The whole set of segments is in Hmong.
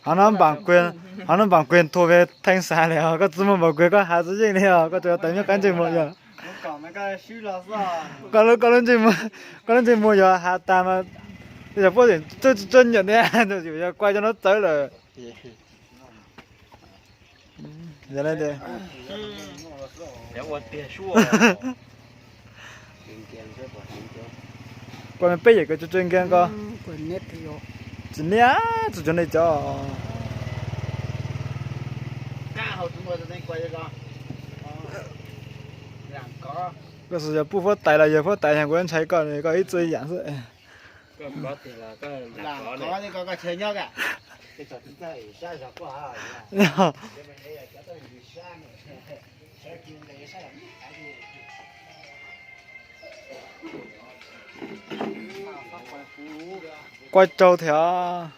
Hov no npam kueg, hov no npam kueg thuam ve theej xav li os, koj tsis muaj npam kueg koj has tsis yeej li os, koj tsuas yog tawm nyob qab ntsej muag yog. Koj lub, koj lub ntsej muag, koj lub ntsej muag yog has tas mas yog puab tseem tsuj tsuj nyiam tias yus yog kuaj cov no txawv lawm. Yog li ntawd, koj peb yawm kws tsuj tsuj nkiag ko, tsis niaj tsuj cov nej cov. Koj xav yog puj huab tais los yawg huab tais, kuv ntshai koj, koj ib txwm ib yam xwb. Kuaj tsaug thiab.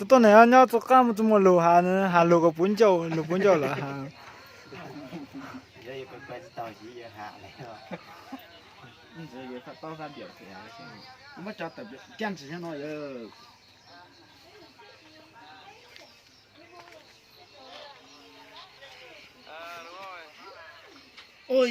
Tuab neeg nyob txoj qab mus tsis muaj lus has, has lus kom puv ncauj, lus puv ncauj lawm has. Tuab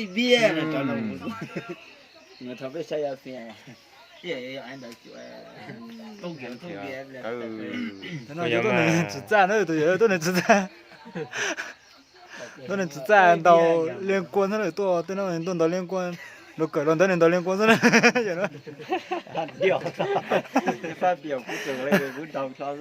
neeg tsis txaj na, tus yawg tuab neeg tsis txaj. Tuab neeg tsis txaj ntaus liaj kuaj xwb, tuaj tej no tuaj ntaus liaj kuaj, luag kawm los ntawd nws ntaus liaj kuaj xwb na. Yog no, kuv ntaus